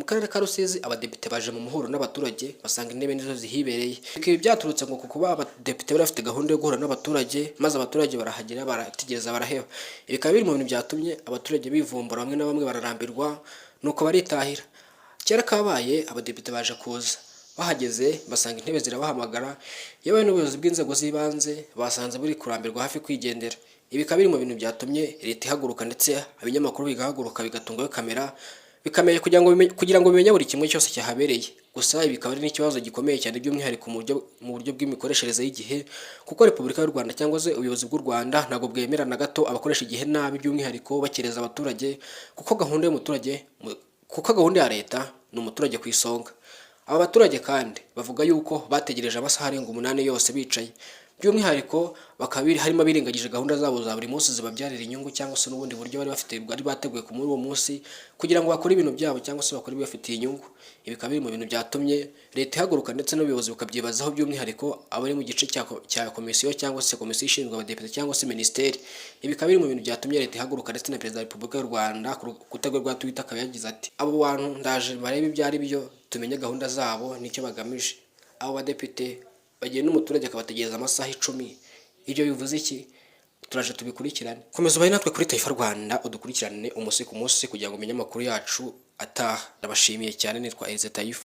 Karere ka Rusizi, abadepite baje mu muhuro n'abaturage, basanga intebe nizo zihibereye. Ibi byaturutse ngo ku kuba abadepite bari bafite gahunda yo guhura n'abaturage, maze abaturage barahagera, barategereza, baraheba. Ibi bikaba biri mu bintu byatumye abaturage bivumbura, bamwe na bamwe bararambirwa, nuko baritahira. Kera kabaye, abadepite baje kuza, bahageze basanga intebe zirabahamagara. Yewe, n'ubuyobozi bw'inzego z'ibanze basanze buri kurambirwa, hafi kwigendera. Ibi bikaba biri mu bintu byatumye leta ihaguruka, ndetse ibinyamakuru bigahaguruka, bigatungaho kamera, bikamenya kugira ngo bimenye buri kimwe cyose cyahabereye. Gusa ibi bikaba ari n'ikibazo gikomeye cyane, by'umwihariko mu buryo bw'imikoreshereze y'igihe, kuko Repubulika y'u Rwanda cyangwa se ubuyobozi bw'u Rwanda ntabwo bwemera na gato abakoresha igihe nabi, by'umwihariko bakereza abaturage, kuko gahunda ya leta ni umuturage ku isonga. Aba baturage kandi bavuga yuko bategereje amasaha arenga 8 yose bicaye, by'umwihariko bakaba harimo abirengagije gahunda zabo za buri munsi zibabyarira inyungu, cyangwa se n'ubundi buryo bari bafite, bari bateguye ku muri uwo munsi kugira ngo bakore ibintu byabo cyangwa se bakore ibibafitiye inyungu. Ibi bikaba biri mu bintu byatumye leta ihaguruka, ndetse n'ubuyobozi bukabyibazaho, by'umwihariko abari mu gice cya komisiyo cyangwa se komisiyo ishinzwe abadepite cyangwa se minisiteri. Ibi bikaba biri mu bintu byatumye leta ihaguruka, ndetse na Perezida wa Repubulika y'u Rwanda ku rukuta rwe rwa Twitter akaba yagize ati: "Abo bantu ndaje barebe ibyo ari byo, tumenye gahunda zabo n'icyo bagamije. Abo badepite bagenda umuturage akabategereza amasaha 10, ibyo bivuze iki? Turaje tubikurikirane." Komeza ubaye natwe kuri Taifa Rwanda, udukurikirane umunsi ku munsi kugira ngo umenye amakuru yacu ataha. Ndabashimiye cyane, nitwa Elize Taifa.